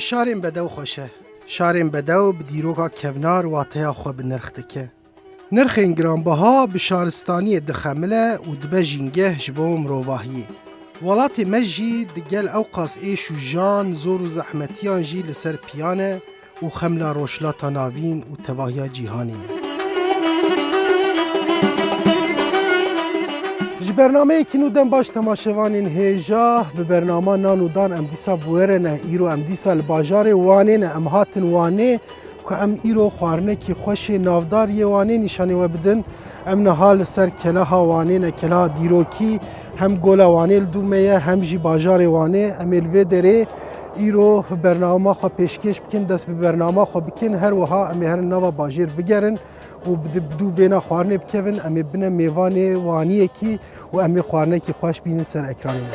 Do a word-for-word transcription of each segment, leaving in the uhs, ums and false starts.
Şarên bedew xweş e. Şarên bedew bi dîroka kevnar wateya xwe bi nirx dike. Nirxên giranbiha bi şaristaniyê dixemile û dibe jîngeh ji bo mirovahiyê. Welatê me jî di gel ewqas êş û jan, zor û zehmetiyan jî li ser piyan e û xemla Rojhilata Navîn û tevahiya cîhanê ye. Ji bernameyekî nû dem baş temaşevanên hêja, bi bernama Nan û Dan em dîsa bi we re ne. Îro em dîsa li bajarê Wanê ne. Em hatin Wanê ku em îro xwarinekî xweş ê navdar yê Wanê nîşanê we bidin. Em niha li ser keleha Wanê ne, keleha dîrokî, hem gola Wanê li dû me ye, hem jî bajarê Wanê. Em ê li vê derê îro bernama xwe pêşkêş bikin, dest bi bernama xwe bikin. Her wiha em ê herin nava bajêr bigerin û bi di-, bi dû bêhna xwarinê bikevin. Em ê bine mêvanê waniyekî û em ê xwarinekî xweş bînin ser ekranê me.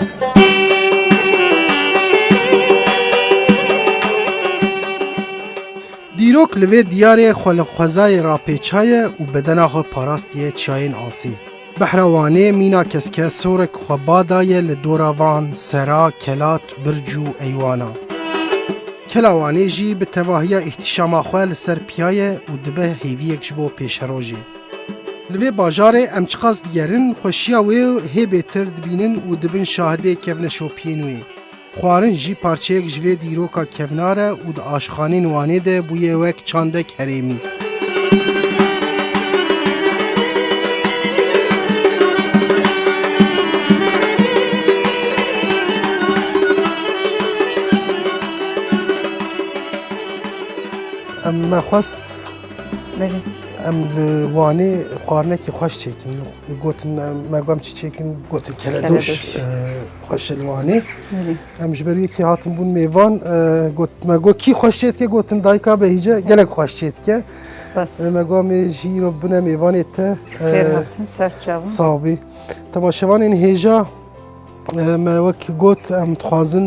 Dîrok li vê diyarê xwe li xwezayê rapêçaye û bedena xwe parastiye çiyayên asê. Behra Wanê mîna keske sorek xwe ba daye li dora van sera, kelat, birc û eywana. Kela Wanê jî bi tevahiya îhtîşama xwe li ser piya ye û dibe hêviyek ji bo pêşerojê. Li vê bajarê em çiqas digerin, xweşiya wê hê bêtir dibînin û dibin şahidê kevneşopiyên wê. Xwarin jî parçeyek ji vê dîroka kevnar e û di aşxanên Wanê de bûye wek çandek herêmî. Em me xwest Belê. Em li Wanê xwarinekî xweş çêkin. Gotin, em, me got em çi çêkin, gotin keledoş, Keledoş. e, xweş e li Wanê. Belê. Em ji ber wê yekê hatin bûn mêvan, e, got, me got kî xweş çê dike, gotin dayika Behîce gelek xweş çê dike. Spas. E, me got em ê jî îro bine mêvanê te. E, Xêr hatin, ser çavan. Sağ bî. Temaşevanên hêja, E, me wek got, em dixwazin,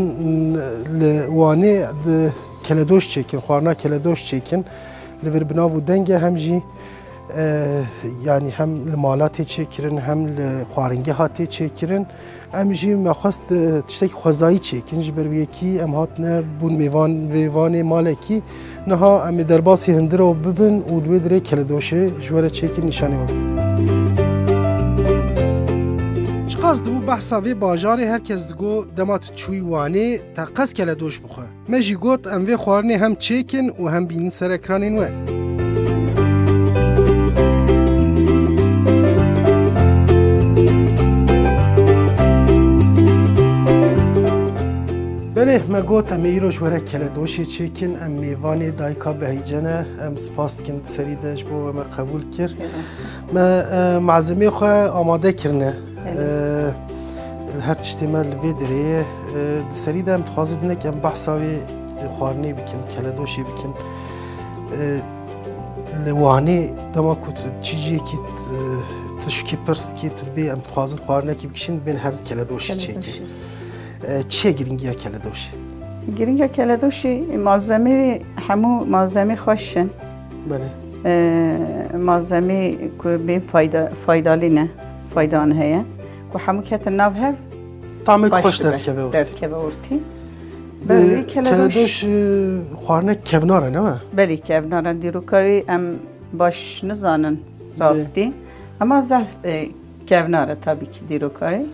e, li Wanê di keledoş çêkin, xwarina keledoş çêkin. Li vir bi nav û deng e, hem jî, e, yanî hem li mala tê çêkirin, hem li xwaringeha tê çêkirin. Em jî me xwest, e, tiştekî xwezayî çêkin. Ji ber wê yekî em hatine bûn mêvan vê vanê malekî. Niha em ê derbasî hundirê bibin û li wê dirê keledoşê ji we re çêkin nîşanê we bidin. Çiqas dibû behsa vê bajarê, her kes digot dema tu çûyî Wanê te qas keledoş bixwe. Me jî got em vê xwarinê hem çêkin û hem bînin ser ekranên we. Belê, me got em ê îro ji we re keledoşê çêkin, em mêvanê dayika Behîce ne, em spas dikin di serî de ji bo we me qebûl kir. Belê. Me, e, malzemeyê xwe amade kirine. Belê. E, her tiştê me li vê derê ye. E, di serî de em dixwazin hinek em behsa wê xwarinê bikin, keledoşê bikin. E, li Wanê dema ku tu çîciyekî, tu, tu şikî pirs dikî, tu dibê em dixwazin xwarinekî bikişin, dibên her keledoşî çêkin. Keledoşî. E, çi ye giringiya keledoşê? Giringiya keledoşê, malzemê wê hemû malzemê xweş in. Belê. E, malzemê ku bên fayda, faydalî ne, faydan heye. Ku hemû ketin nav hev, Tamek baş xweş dibe, derdikeve ortî. Derdikeve ortî. Bi Belê, keledoş. Keledoş, e, xwarinek kevnar e, ne we? Belê, kevnar e. Dîroka wê em baş nizanin Belê. Rastî. Ema zehf, e, kevnar e tabii ki dîroka wê.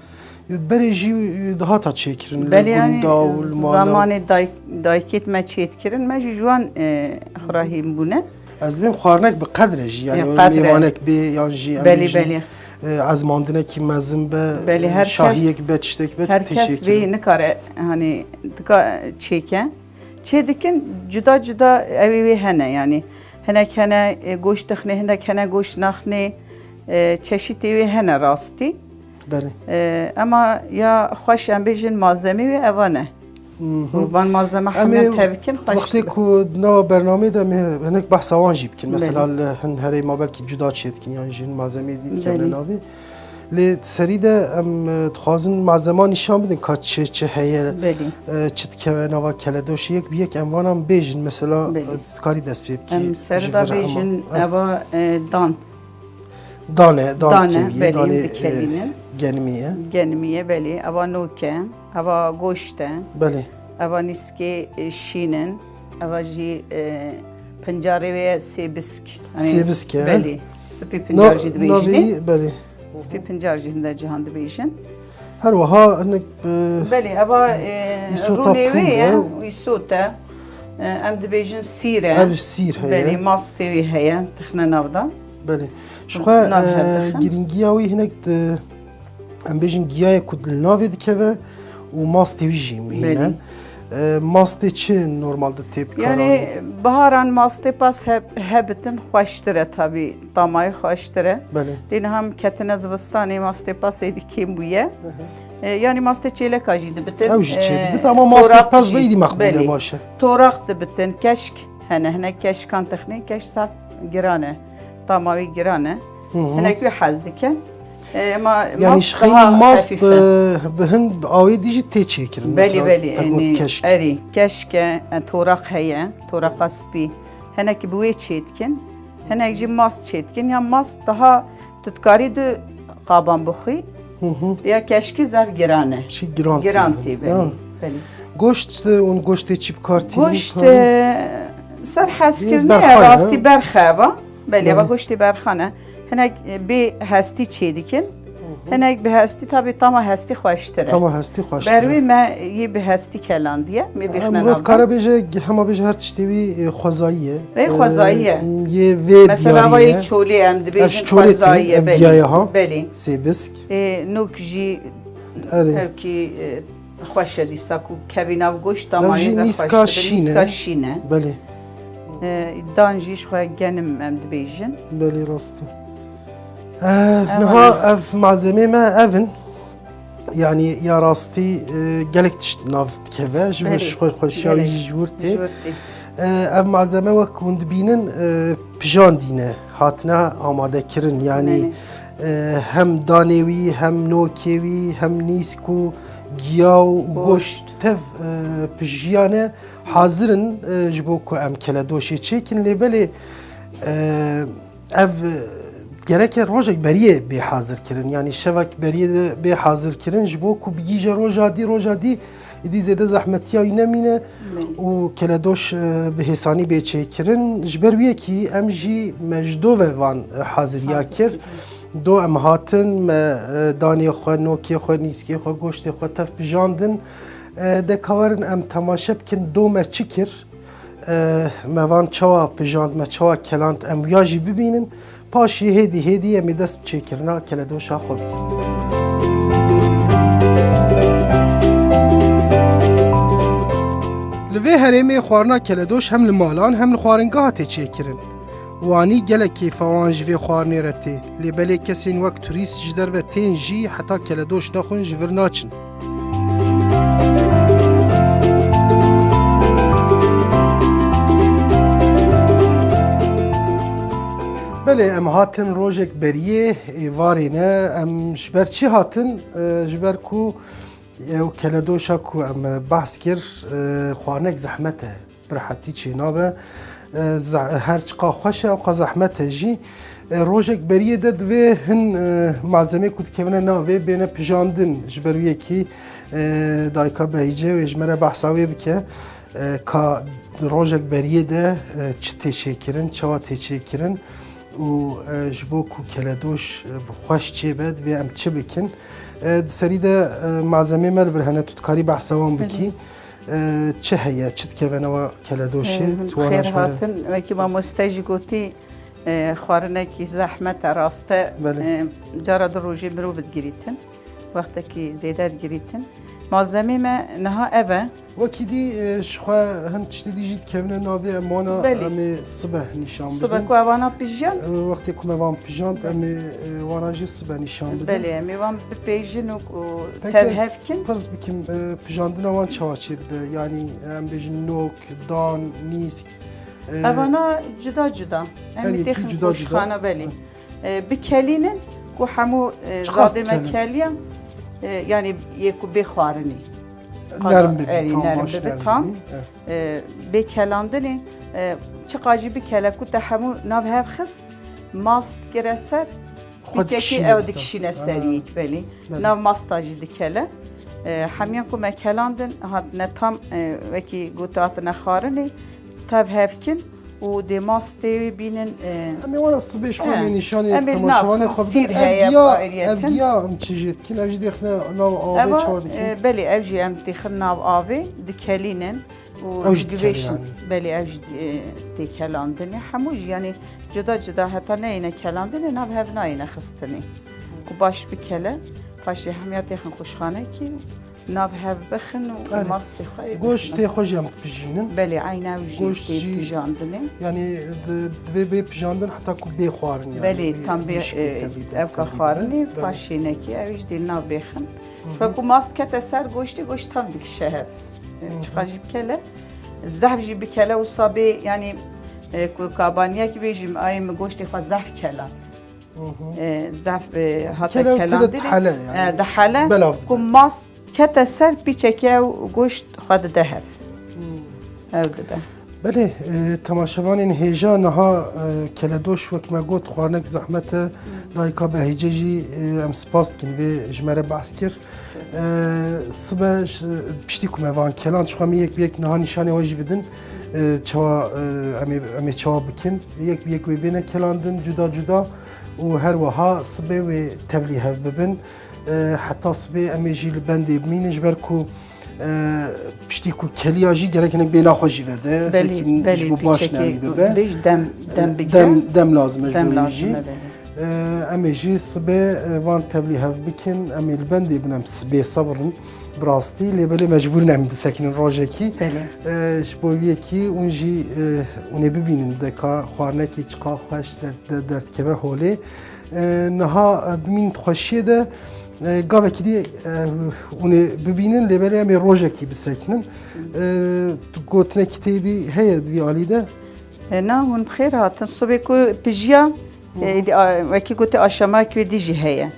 Berê jî, e, dihata çêkirin li Belê, yanî gunda û li mala. Zamanê dayk-, dayikêt me çêdikirin, me jî ji wan, e, xurahîn bûne. Ez dibêm xwarinek bi qedre jî, yanî Bi qedre. Mêvanek bê yan jî em Belê, bêjin, belê. e, ezmandinekî mezin be, Belê, e, her kes, şahiyek be, tiştek be, her kes têşê vê kirin. Nikare, hani, dika çêke. Çê dikin, cuda cuda evê wê hene, yanî. Hinek hene, e, goşt dixne, hinek hene goşt naxne, e, çeşitê wê hene rastî. Belê. E, ema ya xweş em bêjin malzemê wê eva ne. Mhm. Û van malzeme Em hemû ê tev bikin, xweş wextê dibe. Ku di nava bernameyê de em ê hinek behsa wan jî bikin. Belê. Mesela li hin herêma belkî cuda çê dikin, yan jî hin malzemeyê dî dikevne Belê. Navê. Lê di serî de em, e, dixwazin malzema nîşan bidin ka çi, çi heye, Belê. e, çi dikeve nava keledoşê. Yek bi yek em vanan bêjin. Mesela, Belê. e, tu dikarî dest pê bikî Em ji serida vir hema. bêjin Ha. eva, e, dan. Dane, dan Dane, dikevî, belê, danê, e, dikelînin. Genimî ye. Genimî ye, belê. Eva nok e, eva goşt e. Belê. Eva nîskê, e, şîn in. Eva jî, e, pincarê wê ye sêbisk. Yanî Sêbisk e, he? Belê. Sipî pincar jî dibêjin ê. Navê, belê. Sipî pincar jî hinde cihan dibêjin. Her wiha hinek, e, Belê, eva, e, îsota rûnê wê pûr ye, e. Îsot e. E, em dibêjin sîr e. Ev sîr heye. Belê, mastê wê heye, dixine nav de. Belê. Ji xwe, Nav e, hevdixin. Girîngiya wî hinek di, em bêjin giyayê ku li navê dikeve û mastê wî jî muhîm e. Belê. E, mastê çi normal de tê bikaranî? Yanî biharan mastê pas heb-, hebitin xweştir e tabî, tamayê xweştir e. Belê. Lê niha em ketine zivistanê mastê pas êdî kêm bûye. Hı hı. E, yanî mastê çêleka jî dibitin. Ew jî çê E, dibit ama mastê toraq pas jî. Be êdî meqbûl e, Belê. Baş e. Toraq dibitin, keşk hene, hinek keşkan dixnê, keşk zaf giran e. Tama wî giran e. Hı hı. Hinek wî hez dike. E, ma Yanî mast ji xeynî daha mast, hafif e. e, bi hin bi awê dî jî tê çêkirin. Belê, Mesela belê, te got yanî keşk. Erî, keşk e, e, toraq heye, toraqa spî. Hinek bi wê çê dikin, hinek jî mast çê dikin. Ya mast daha tu dikarî du qaban bixwî, Hı hı. ya keşkî zaf giran e. Çi giran tê. Giran tê, belê, Ha. belê. Goşt, e, û goştê çi bi kar tînin? Goşt, Karî? e, ser hezkirine Berxa ye. Rastî berxa eva. Belê, eva Belê. goştê berxan e. Hinek, e, bê hestî çê dikin. Hı hı. Hinek bi hestî, tabî tama hestî xweştir e. Tama hestî xweştir e. Berwê me yê bi hestî kelandiye. Me Em bêxine rot navdan. kare bêje, hema bêje her tiştê wî, e, xwezayî ye. Ê, xwezayî ye. E, yê vê Mesela diyarî va yê ye. çolê em Ev dibêjin ji çolê tê, xwezayî ye, ev belê. giyaye ha. Belê. Sêbisk. Ê, nok jî Erê. hevkî, e, xweş e dîsa ku kevî nav goşt Ev damayê jî ve nîska xweş dibe. şîn e. Nîska şîn e. Belê. E, dan jî ji xwe genim em dibêjin. Belê rast e. Eh, Ev niha hene. ev malzemê me ev in. Yanî ya rastî, e, gelek tişt nav dikeve. Ji Belê. xwe xweşiya wî Gelek. jî ji wir tê. Ji wir tê. E, ev malzeme wek hûn dibînin, e, pijandî ne, hatine amadekirin. Yanî, Belê. e, hem danê wî, hem nokê wî, hem nîsk û giya û Goşt. goşt tev, e, pijiyane hazir in, e, ji bo ku em keledoşê çêkin. Lê belê, e, ev, e, gereke rojek beriyê bê hazir kirin. Yanî şevek beriyê de bê hazir kirin ji bo ku bigihîje roja dî, roja dî êdî zêde zehmetiya wî nemîne Belê. û keledoş, e, bi hêsanî bê çêkirin. Ji ber wî yekî em jî me ji do ve van, e, haziriya Hazir kir. kirin. Do em hatin, me, e, danê xwe, nokê xwe, nîskê xwe, goştê xwe tev pijandin. E, de kawerin em temaşe bikin, do me çi kir? E, me van çawa pijand, me çawa keland, em wiya jî bibînin. Paşî hêdî hêdî em ê dest bi çêkirina keledoşa xwe bikin. Li vê herêmê xwarina keledoş hem li malan hem li xwaringeha tê çêkirin. Wanî gelek kêfa wan ji vê xwarinê re tê. Lê belê kesên wek turîst ji derve tên jî heta keledoş nexwin ji vir naçin. Belê, em hatin rojek beriyê êvarê ne. Em ji ber çi hatin? E, ji ber ku ew keledoşa ku em behs kir, e, xwarinek zehmet e. Bi rehetî çênabe. E, ze-, her çiqa xweş e, ewqa zehmet e jî. E, rojek beriyê de divê hin, e, malzemê ku dikevine navê bêne pijandin. Ji ber wî yekî, e, dayika Behîce wê ji me re behsa wê bike. E, ka rojek beriyê de, e, çi tê çêkirin, çawa tê çêkirin û, e, ji bo ku keledoş, e, bi xweş çêbe, divê em çi bikin? E, di serî de, e, malzemê me li vir hene, tu dikarî behsa wan bikî. Belê. E, çi heye, çi dikeve nava keledoşê? E, Tu wana xêr ji me re hatin. Wekî mamoste jî gotî, e, xwarinekî zehmet e, rast e. Belê. E, cara du rojê mirov didigirîtin. Wextekî zêde digirîtin. Malzemê me niha ev e. Wekî dî, e, ji xwe hin tiştê dî jî dikevine navê em wana Belê. em ê sibe nîşan bidin. Sibe ku evana pijiyan? E, wextê ku me van pijand, em ê, e, wana jî sibe nîşan bidin. Belê, em ê wan bipêjin û, û Peki, tev ez hev kin. pirs bikim, e, pijandina wan çawa çê dibe? Yanî, em bêjin nok, dan, nîsk, e, Evana cuda cuda. Em Her ê yekî têxin cuda cuda. qoşxana, belê. Hı. E, bikelînin ku hemû, e, Çiqas zadê me dikelin? keliyan, e, yanî yê ku bê xwarinê. Nerm bibe, Erê, tam nerm baş bibe, nerm tam. bibe. Evet. E, bê kelandinê, e, çiqa jî bikele ku te hemû nav hev xist, mast kire ser, Xwe piçekî dikişîne ew ser. dikişîne ser Ha. yek belî. Belê. Nav masta jî dikele. E, hemiyan ku me kelandin, hatine tam, e, wekî gote hatine xwarinê, tev hev kin û dê mastê wê bînin, e, Em ê wana sibê ji xwe, e, em ê nîşanê em ê temaşevanê nav xwe bidin. Sîr heye, ev diya, ayriyeten. Ev diya em çi jê dikin, ev jî dêxine nav avê, eva, çawa dikin? E, belê, ev jî em dêxin nav avê, dikelînin û Ew jî dikelî digivêşin. Belê, ev jî, e, tê kelandinê. Hemû jî, yanî, cuda cuda heta neyêne kelandinê, nav hev nayêne xistinê. Ku baş bikele, paşê hemiya têxin quşxanekî, nav hev bixin û Erê. Mastê xwe yê Goştê bixin. Xwe jî em dipijînin. Belê, eyna ew jî Goşt tê jî, pijandinê. Yanî di-, divê bê pijandin heta ku bê xwarin, yanî Belê, wî, tam bê, wî şikê e, tevlî de, ev ka tevlî de. Xwarinê, Belê. Paşênekî, ew jî dê nav bêxin. Hı hı. Ji ku mast kete ser goştê, goşt tam dikişe hev. Hı hı. Çiqa jî bikele, zehf jî bikele, wisa bê, yanî, e, ku kabaniyekî bêjim, ayê min goştê xwe zehf keland. Hı hı. E, zehf, e, hate Kele û tide kelandinê, dihele, yanî, e, dihele, belav dibe. Ku mast kete ser pîçekê ew goşt xwe dide hev. Hı. Ew dibe. Belê, e, temaşevanên hêja niha, e, keledoş wek me got xwarinek zehmet e. Dayika Behîce jî, e, em spas dikin vê ji me re behs kir. E, sibe ji, piştî ku me van keland ji xwe me yek bi yek niha nîşanê we jî bidin. E, çawa, e, em ê, em ê çawa bikin? Yek bi yek wê bêne kelandin cuda cuda û her wiha sibê wê tevlî hev bibin. E, heta sibê em ê jî li bendê bimînin, ji ber ku, e, piştî ku keliya jî gerek hinek bêhna xwe jî vede. Belê, Yekî belê, ji bo baş pîçekê nermî bibe. Bêj dem, dem E, bigire. Dem, dem lazim e ji Dem bo wî lazim jî. E, belê. E, em ê jî sibê, e, van tevlî hev bikin, em ê li bendê bin, em sibê sebir in. Bi rastî, lê belê mecbûr in em bisekinin rojekî. Belê. E, ji bo wî yekî hûn jî, e, hûn ê bibînin deka xwarinekî çiqa xweş der-, de-, derdikeve holê. E, niha, e, bimîn di xweşiyê de, e, gavekî dî, e, hûn ê bibînin, lê belê em ê rojekî bisekinin. E, gotinekî tê dî heye di vî alî de? E, na, hûn bi xêr hatin. Sibê ku pijiya, Hı hı. e, dî, a, wekî gotê aşamayek wê dî jî heye.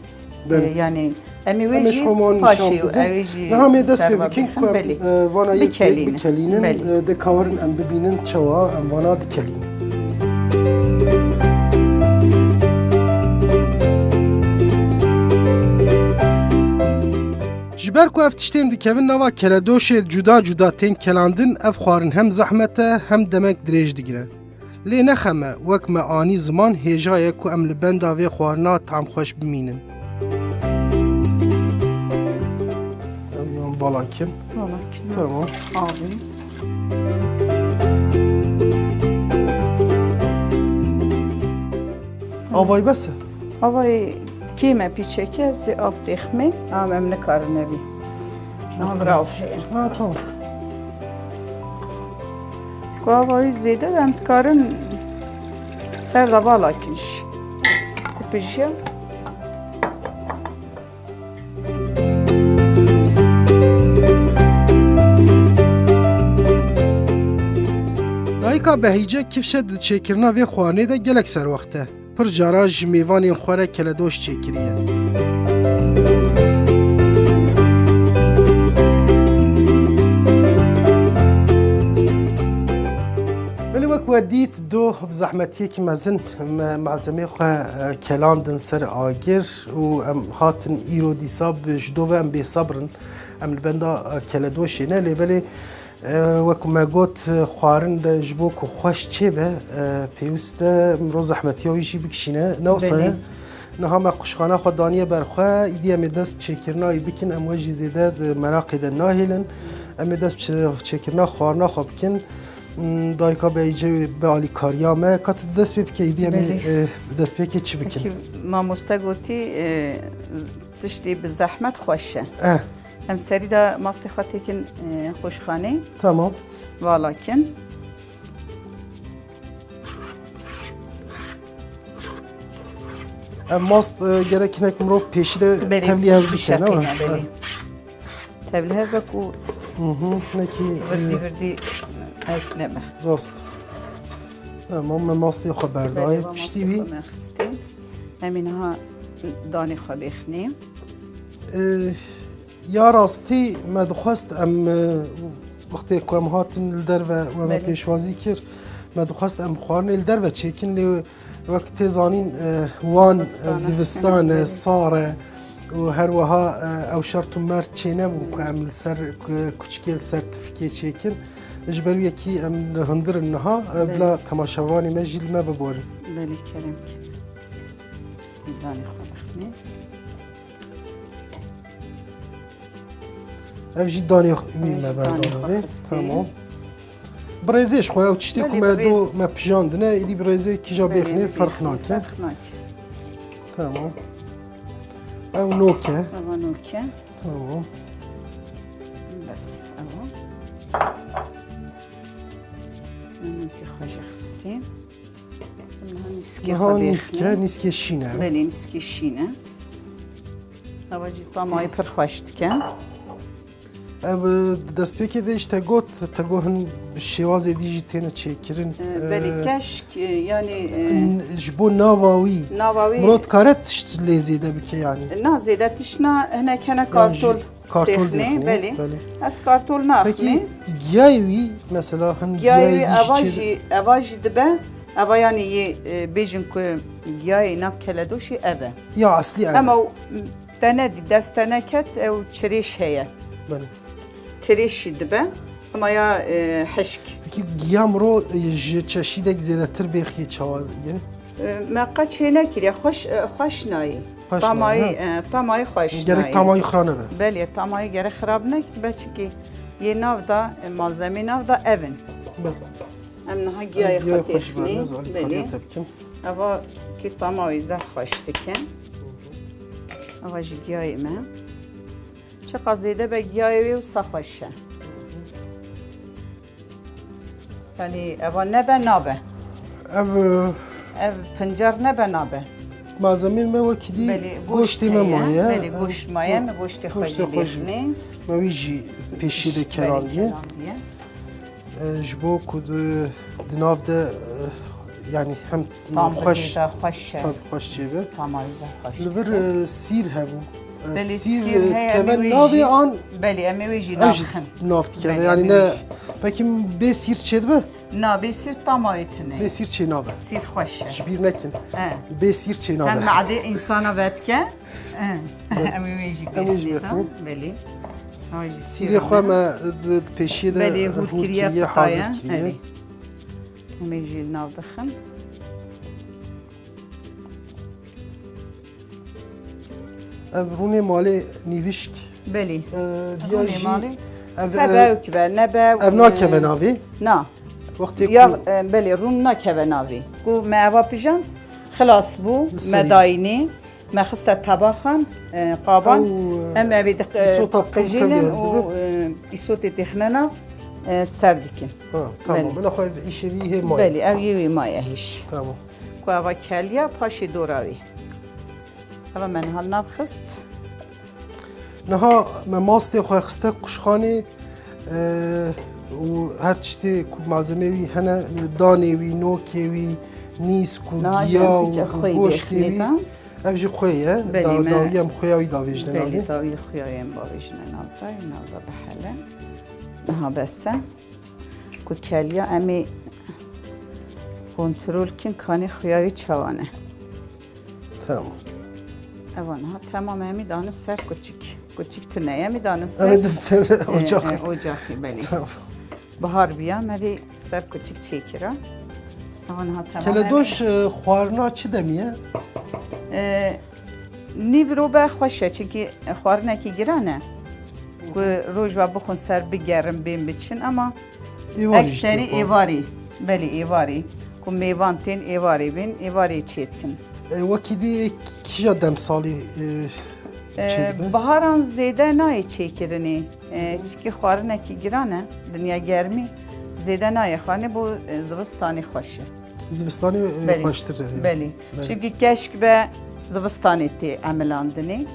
Belê. E, yanî, Em ê wê Em ê ji jî xwe wan paşê nîşan û bidin. Ew ê jî Niha em ê dest pê serva bikin ku bêxin, em, belê. e, vana yek bi yek Bikelînin, bikelînin, belê. e, dê karin em bibînin çawa em vana dikelînin. Ji ber ku ev tiştên dikevin nava keledoşê cuda cuda tên kelandin, ev xwarin hem zehmet e, hem demek dirêj digire. Lê nexeme, wek me anî ziman hêja ye ku em li benda vê xwarina tamxweş bimînin. Em yan vala kin. Vala kin. Tamam. Avê. Avayî bes e? Avayî kêm e pîçekê, ez ê av têxmê, ama em nikarin evî. Aha, bira av heye. Ha, tamam. Ku ava wî zêde be, em dikarin ser de vala kin jî. Ku pijiya. Dayika Behîce kifşe di çêkirina vê xwarinê de gelek serwext e. Pir cara ji mêvanên xwe re keledoş çêkiriye. Belê wek we dît, doh bi zehmetiyekî mezin me malzemeyê xwe, e, kelandin ser agir û em hatin îro dîsa bi, ji do ve em bêsebr in. Em li benda, e, keledoşê ne, lê belê E, wek me got, e, xwarin de ji bo ku xweş çêbe, e, pêwîst e mirov zehmetiya wî jî bikişîne. Ne wisa ye? Belê. Niha me quşxana xwe daniye ber xwe, îdî em ê dest bi çêkirina wî bikin, em we jî zêde di meraqê de nahêlin. Em ê dest bi çê-, çêkirina xwarina xwe bikin. Hmm, dayika Beyce wê bi alîkariya me. Ka tu dest pê bike, îdî em ê, Belê. e, destpêkê çi bikin? Wekî mamoste gotî, e, tiştê bi zehmet xweş e. Eh. Em serî de mastê xwe têkin, e, quşxanê. Tamam. Vala kin. Em mast, e, gerek hinek mirov pêşî de Belê, tevlî hev bike, ne bişeqîne, wa? Belê. Ha. Tevlî hev be ku Hı hı, hinekî, e, virdî virdî ev nebe. Rast. Tamam, me mastê xwe berdayê. Belê, va Piştî mastê wî? Xwe me xistê. Em ê niha danê xwe bêxinê. E, Ya rastî me dixwest em, e, wextê ku em hatin li derve we me Belê. pêşwazî kir, me dixwest em xwarinê li derve çêkin, lê wek tê zanîn, e, wan, e, Zivistane. Zivistan e, Belê. Sar e, Û her wiha, e, ew şert û mert çênebû ku em li ser, ku kuçikê li ser tifikê çêkin. Ji ber wê yekî em hundir in niha, e, Belê. bila temaşevanê me jî li me biborin. Belê, kerem ke. Danê xwe bixîne. Ev jî danê wî Ev me jî danê xwe berdane vê. xistî. Tamam. Bi rêzê ji xwe ew tiştê ku Belê, me bi do rêz. me pijandine, êdî bi rêzê kîja Belê, bêxinê bi ferq bêxinê nake. ferq nake. Tamam. Ew nok e. Eva nok e. Tamam. Bes, ewa. Nokê xwe jî xistî. Niha nîskê Niha xwe nîsk e, bêxinê. nîskê şîn e. Belê, nîskê şîn e. Eva jî tamayê pir xweş dike. Ev, e, destpêkê de işte got, te got hin bi şêwazê dî jî têne çêkirin. E, E, belê keşk, e, yani, e, n-, ji bo nava wî. Nava wî. Mirov dikare tişt lê zêde bike yani. Na zêde tişt na, hinek hene Yan jî kartol kartol têxinê, têxinê, belê. belê. Ez kartol naxinê. Peki giyayê wî, mesela hin Giyayê giyayê wî dî eva jî çê jî, eva jî dibe, eva yani yê, e, bêjin ku giyayê nav keledoşê ev e. Ya eslî ev e. Ama o, m, te nedî, dest te neket, ew çirêş heye. Belê. Çirêş jî dibe, ama ya, e, hişk. Peki giya miro, e, ji çeşîdek zêdetir bêxiyê çawa ye? E, me qet çê nekiriye, xweş, e, xweş nayê. Xweş Tamayî, nayê, ha? e, tamayî xweş Gerek nayê. tamayî xira nebe. Belê, tamayî gerek xirab nebe, çikî yê nav da, e, malzemê nav da ev in. Belê. Em niha giyayê Giyayê xwe xwe jî têxinê. berdine, zanî Belê. kariya te bikim. Eva kî tamayî zehf xweş dike. Eva jî giyayê me. Çiqa zêde be giyayê wê wisa xweş e. Yanî eva nebe nabe. Ev, e, Ev pincar nebe nabe. malzemê me wekî dî Belê, goşt goştê me heye, maye. belê, Ev goşt maye, go-, me goştê xwe goştê jî xwe jî. bêxinê. Me wî jî pêşiyê de Belê, kerandiye. kerandiye. E, ji bo ku di, di nav de, e, yanî hem Tam xweş, bidê de xweş e. tabii xweş çêbe. Tam arîza xweş Li vir, dike. e, sîr hebû. E, Belê, sîr, sîr e, heye, dikeve em ê wê navê jî, an belê, em ê wê jî ev jî navxin. nav dikeve. Belê, Yanî em ê ne, jî. peki bê sîr çêdibe? Na, bê sîr tam ayê tune. Bê sîr çê nabe. Sîr xweş e. Ji bîr nekin. He. Bê sîr çê nabe. Hem meadê însana vedike. He. Belê. Em ê wê jî Em ê jî bêxinê bêxinê. da. Belê. Ha jî Sîrê sîr xwe e. me di, di pêşiyê de Belê, hûr hûr kiriye, kiriye, qutaye. hazir kiriye. Belê. Em ê jî li nav bixin. Ev rûnê malê nîvişk. Belê. E, viya Rûnê jî malê. ev, Hebe e, ewk be, nebe ewk ev be. nakeve navê. Na. Wextê Ya, ku e, belê, rûn nakeve navê. Ku me eva pijand, xilas bû, Li serî. me dayînê. Me xiste tebaxan, e, qaban. Ew, e, Em evê di, e, îsota pir qijînin tevliya û, dibe. e, îsotê têxine nav, e, ser dikin. Ha, tamam. Belê. Bila xwe ev îşê wî hê maye. Belê, ev yê wê maye hêş. Tamam. Ku eva keliya paşê dora wê. Eva me niha nav xist. Niha me mastê xwe xiste quşxanê, e, û her tiştê ku malzemê wî hene, danê wî, nokê wî, nîsk û Niha giya û, piça û xweyî goştê wî. bêxinê da. Ev jî xwê ye. Belê, Da-, me dawî em xwêya wî davêjine Belê, navê. dawî xwêya em bavêjine nav da, nav da bihele. Niha bes e. Ku keliya em ê kontrol kin kanê xwêya wî çawa ne. Tamam. Eva niha temam em ê dane ser kuçik. Kuçik tune em ê dane ser. Evet, ser E, ocaxê. e, ocaxê, belê. Tamam. Bihar biya, me vê ser kuçik çêkira. Eva niha temam em ê Keledoş, e, xwarina çi demî ye? E, nîv ro be xweş e, çimkî xwarinekî giran e. Ku roj ve bixwin ser bigerin, bên biçin, ama Êvarî jî ekserî tê xwar. êvarî, belê êvarî. Ku mêvan tên êvarê bên, êvarê çê dikin. E, wekî dî kîja demsalî, e, E, çêdibe? Biharan zêde nayê çêkirinê. E, çikî xwarinekî giran e, dinya germî zêde nayê xwarinê, bo, e, zivistanê xweş e. Zivistanê, e, Belê. xweştir e. Belê. Belê. Çimkî keşk be zivistanê tê emilandinê.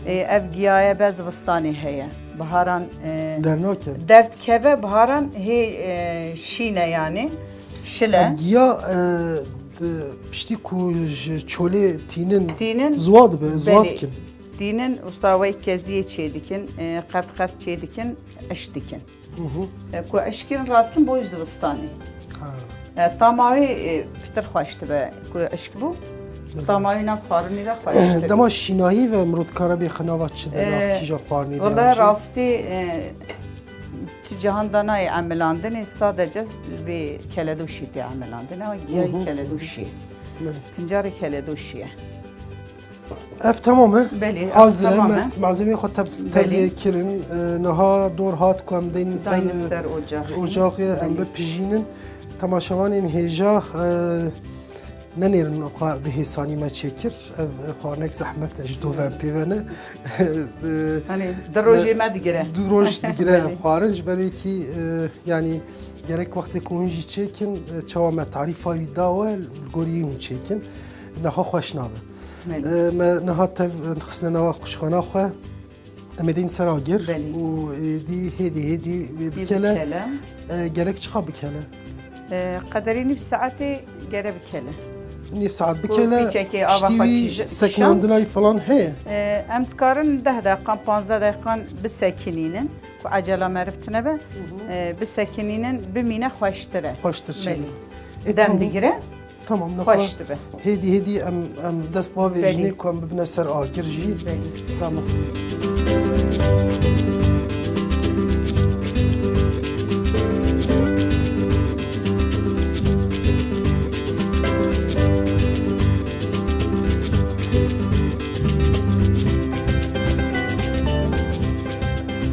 E, ev giyaye be zivistanê heye. Biharan, e, Dernakeve. derdkeve, biharan hê, e, şîne yani. Şile. Ev giya, e, di, piştî ku ji çolê tînin Tînin. ziwa dibe, ziwa Belê. dikin. Tînin, usta wey keziyê çê dikin, e, qeft qeft çê dikin, iş dikin. Hı hı. E, ku eşkin radikin bo zivistanê. Ha. E, tamawê, e, pitir xweş dibe ku eşk bû. Tamamî nav xwarinî de xweştir. Dema şînahî ve mirov dikare bêxe nava çi de, nav Ee, kîja xwarinî de wele yan jî? Rastî, e, tu cihan de nayê emilandinê, sadece vê keledoşî tê emilandinê, ama giyayî Hı hı. keledoşî. Belê. Pincarê keledoşî ye. Ev tamam e? Belê, ev Hazir e, tamam me-, e. malzemeyê xwe tev-, Belê. tevliyê kirin. E, niha dor hat ku em deynin ser, Daynin ser ocaxê. ocaxê, em Belê. bipijînin. Temaşevanên hêja, e, nenêrin xwe bi hêsanî me çêkir. Ev, e, xwarinek zehmet e, ji dov em pê ve ne. E, Hani, di rojê me, me digire. Du roj digire ev Belê. xwarin. Ji ber wê kî, e, yanî gerek wextê ku hûn jî çêkin, e, çawa me tarîfa wî da we, li gorî hûn çêkin. Niha xweş nabe. Belê. E, me niha tev, e, xistine nava quşxana xwe. Em ê deynin ser agir Belê. û êdî hêdî hêdî wê Ê bikele. bikele. E, gerek çiqa bikele? E, qederê nîv saetê gere bikele. Nîv saet Ku bikele, piçekê ava piştî xwe wî kîj-, sekinandina kişand. wî falan heye? E, em dikarin deh deqan, panzdeh deqan bisekinînin, ku ecela meriv tine be. Hı hı. E, bisekinînin, bimîne xweştir e. Xweştir çêdibin. Belê. E, Dem tamam. digire. Tamam, niha Xweş dibe. hêdî hêdî em, em dest bavêjinê Belê. ku em bibine ser agir jî. Belê. Tamam.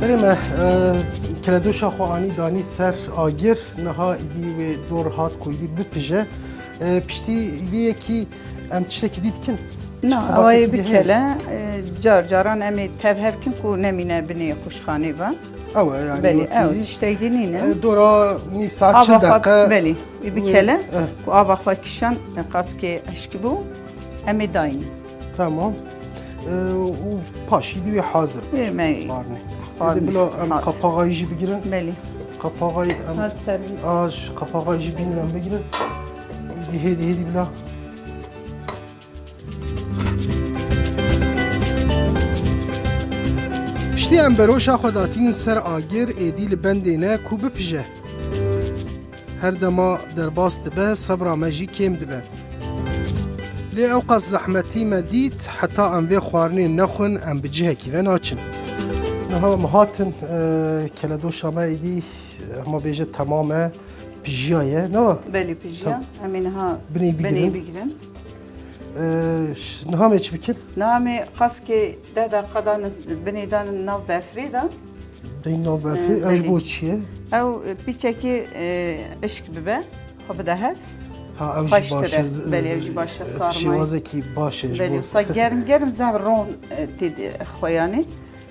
Berê me, e, keledoşa xwe anî danî ser agir. Niha îdî wê dor hat ku îdî bipije. E, piştî vê yekî em tiştekî dî dikin? Na, Çi xebatê awayê dî heye? bikele, e, car caran em ê tev hev kin ku nemîne binê quşxanê ve. Ew e, yani Belê, wekî ew, tiştek dî nîne. E, dora nîv saet Ava çil xwe, deqe. belê, ê Wê, bikele, eh. ku ava xwe kişan, e, qaskê eşk bû, em ê dayîn. Tamam. E, û paşî dî wê hazir Ê, me xwarinê. xwarinê Êdî bila em hazir. qapaxayî jî bigirin. Belê. Qapaxayî em Her servîs. A, ji qapaxayî jî bînin em bigirin. Hêdî hêdî hêdî bila. Piştî em beroşa xwe datînin ser agir, êdî li bendê ne ku bipije. Her dema derbas dibe, sebra me jî kêm dibe. Lê ewqas zehmetî me dît, heta em vê xwarinê nexwin, em bi cihekî ve naçin. Niha em hatin, e, keledoşa me êdî, hema bêje temam e, pijiya ye, ne wa? Belê, pijiya. Tamam. Em ê niha Binê bigirin. binê bigirin. E, ş-, niha me çi bikin? Niha me qaskê deh deqa danin, binê danin nav berfirê de. Deyî nav berfê, Ee, ew ji belê. bo çi ye? Ew, e, pîçekî, e, hişk bibe, xwe bide hev. Ha, ew jî Xweştir baş e. e, z-, Belê, ew z-, jî baş e, e, sarmayê. şêwazekî baş e ji Belê, bo. wisa germ germ zehf ron, e, tê de xweyanê.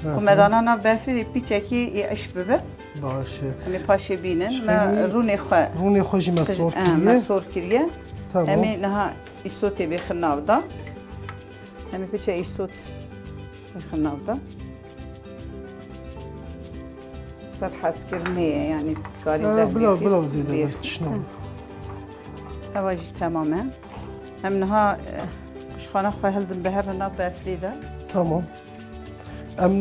Aha. Ku me dana nav berfê de pîçekî ê hişk bibe. Baş e. Em ê paşê bînin. Ji Me xeynî rûnê xwe rûnê xwe jî me sor Em, kiriye. me sor kiriye. Tamam. Em ê niha îsotê bêxin nav da. Em ê piçe îsot bêxin nav da. Ser hezkirinê ye, yanî karî Ha, zehmê bila, pê bila zêde bê. be, tişt nabe. Eva jî temam e. Em niha, e, quşxana xwe hildin bi her nav berfê de. Tamam. Em,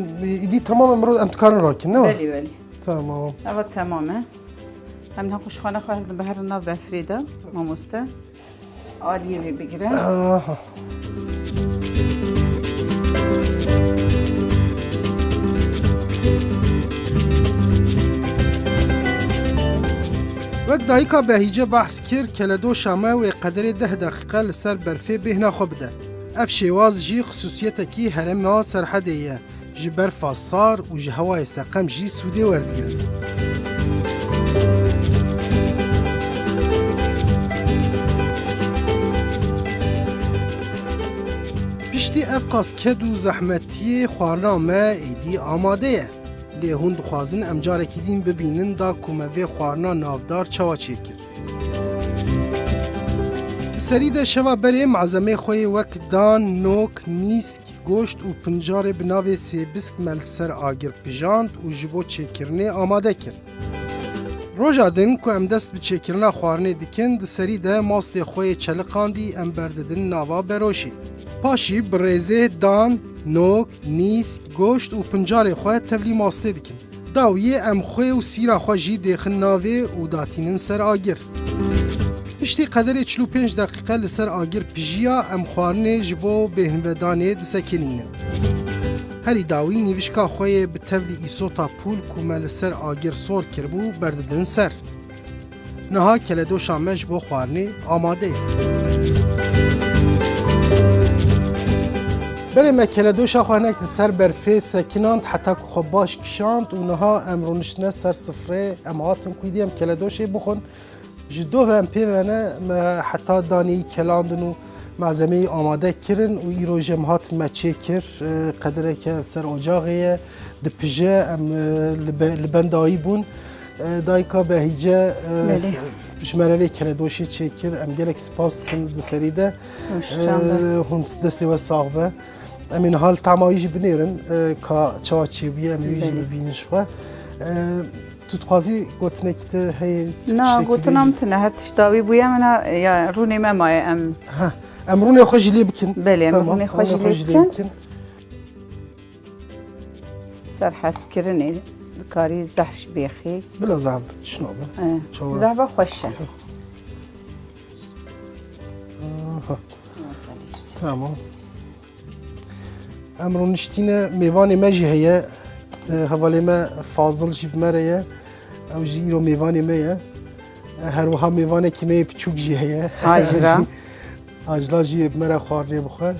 îdî temam em ro-, em dikarin rakin, ne wa? Belê, belê. Tamam. Eva temam e. Em niha quşxana xwe hildin bi her nav berfê de, mamoste. Aliyê vê bigire. Aha. Wek dayika Behîce behs kir, keledoşa me wê qederê deh deqîqe li ser berfê bêhna xwe bide. Ev şêwaz jî xisûsiyetekî herêma Serhedê ye. Ji berfa sar û ji hewayê seqem jî sûdê werdigirin. Piştî ev qas ked û zehmetiyê xwarina me êdî amade ye. Lê hûn dixwazin em carekî din bibînin da ku me vê xwarina navdar çawa çêkir. Di serî de şeva berê malzemê xwe yê wek dan, nok, nîsk, goşt û pincarê bi navê sêbisk me li ser agir pijand û ji bo çêkirinê amade kir. Roja din ku em dest bi çêkirina xwarinê dikin, di serî de mastê xwe yê çeliqandî em berdidin nava beroşê. Paşî bi rêzê dan, nok, nîsk, goşt û pincarê xwe tevlî mastê dikin. Dawiyê em xwê û sîra xwe jî dêxin navê û datînin ser agir. Piştî qederê çil û pênc deqîqe li ser agir pijiya, em xwarinê ji bo bêhnvedanê disekinînin. Herî dawî nîvişka xwe yê bi tevlî îsota pûl ku me li ser agir sor kiribû berdidin ser. Niha keledoşa me ji bo xwarinê amade ye. Belê me keledoşa xwe hinek li ser berfê sekinand heta ku xwe baş kişand û niha em rûniştine ser sifrê, em hatin ku dî em keledoşê bixwin. Ji dov em pê ve ne, me heta daneyî kelandin û malzemeyî amade kirin û îro jî em hatin me çêkir. E, qedereke ser ocaxê ye, dipije, em, e, li be-, li bendayî bûn. E, dayika Behîce, e, Belê. ji me re vê keledoşê çêkir. Em gelek spas dikin di serî de. Hoş çanda. E, hûn destê we sax be. Em ê niha li tama wî jî binêrin, e, ka çawa çêbûye, em ê wî jî Belê. bibînin ji xwe. E, Tu dixwazî gotinekî te heye, tu Na, tiştekî gotina bêjî? min tune, her tişt dawî bûye min ha, ya rûnê me maye em. Ha, em rûnê xwe jî lê bikin. Belê, em Tamam, rûnê xwe jî lê bikin. Ser hezkirinê dikarî zehf ji bêxî. Bila zehf, tişt nabe. E, Çawa? zehfa xweş e. Aha. Tamam. Em rûniştîne, mêvanê me jî heye. E, hevalê me Fazil jî bi me re ye. Ew jî îro mêvanê me ye. E, her wiha mêvanekî me yê piçûk jî heye. Hajra. Hajla jî yê bi me re xwarinê bixwe.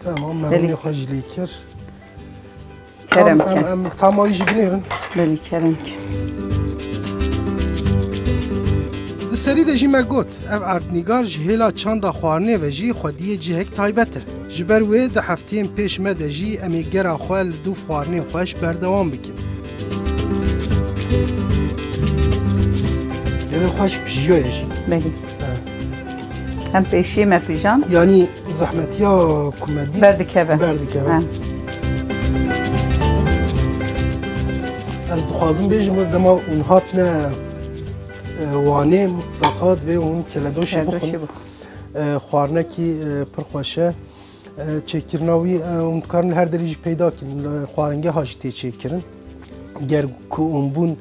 Tamam, me Belê. rûnê xwe jî lê kir. Kerem Em, em, kin. em tamawî jî binêrin. Belê, kerem kin. Di serî de jî me got, ev erdnîgar ji hêla çanda xwarinê ve jî xwediyê cihek taybet e. Ji ber wê di hefteyên pêş me de jî em ê gera xwe li dûv xwarinên xweş berdewam bikin. Gelê xweş pijiyaye jî. Belê. He. Em pêşiyê me pijan. Yanî zehmetiya ku me dît Berdikeve. berdikeve. He. Ez dixwazim bêjim, dema hûn hatine, e, Wanê, mutlaka divê hûn keledoşê Keledoşê bixwin. bixwin. E, xwarinekî, e, pir xweş e. E, çêkirina wî, e, hûn dikarin li her derê jî peyda kin. Li xwaringeha jî tê çêkirin. Ger ku hûn bûn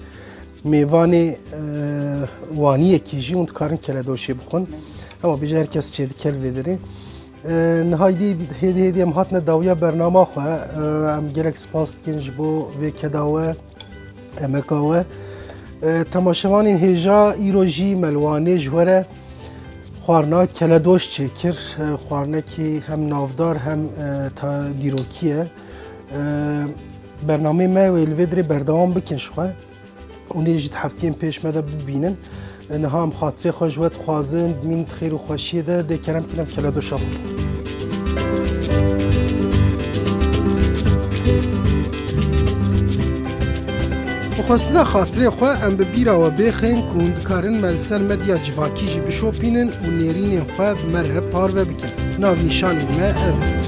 mêvanê, e, Waniyekî jî, hûn dikarin keledoşê bixwin. Hema bêje her kes çêdike li vê derê. E, niha hêdî, hêdî, hêdî em hatine dawiya bernama xwe. E, em gelek spas dikin ji bo vê keda we, emeka we. E, temaşevanên hêja, îro jî me li Wanê ji we re xwarina keledoş çêkir. E, xwarinekî hem navdar hem, e, ta dîrokî ye. E, bernameyê me wê li vê dirê berdewam bikin ji xwe. Hûn ê jî di heftiyên pêş me de bibînin. Niha em xatirê xwe ji we dixwazin, dimîn di xêr û xweşiyê de, dê kerem kin em keledoşa xwe bixwin. Bi xwestina xatirê xwe em bi bîra we bêxin ku hûn dikarin me li ser medya civakî jî bişopînin û nêrînên xwe bi me re parve bikin. Navnîşanên me ev in.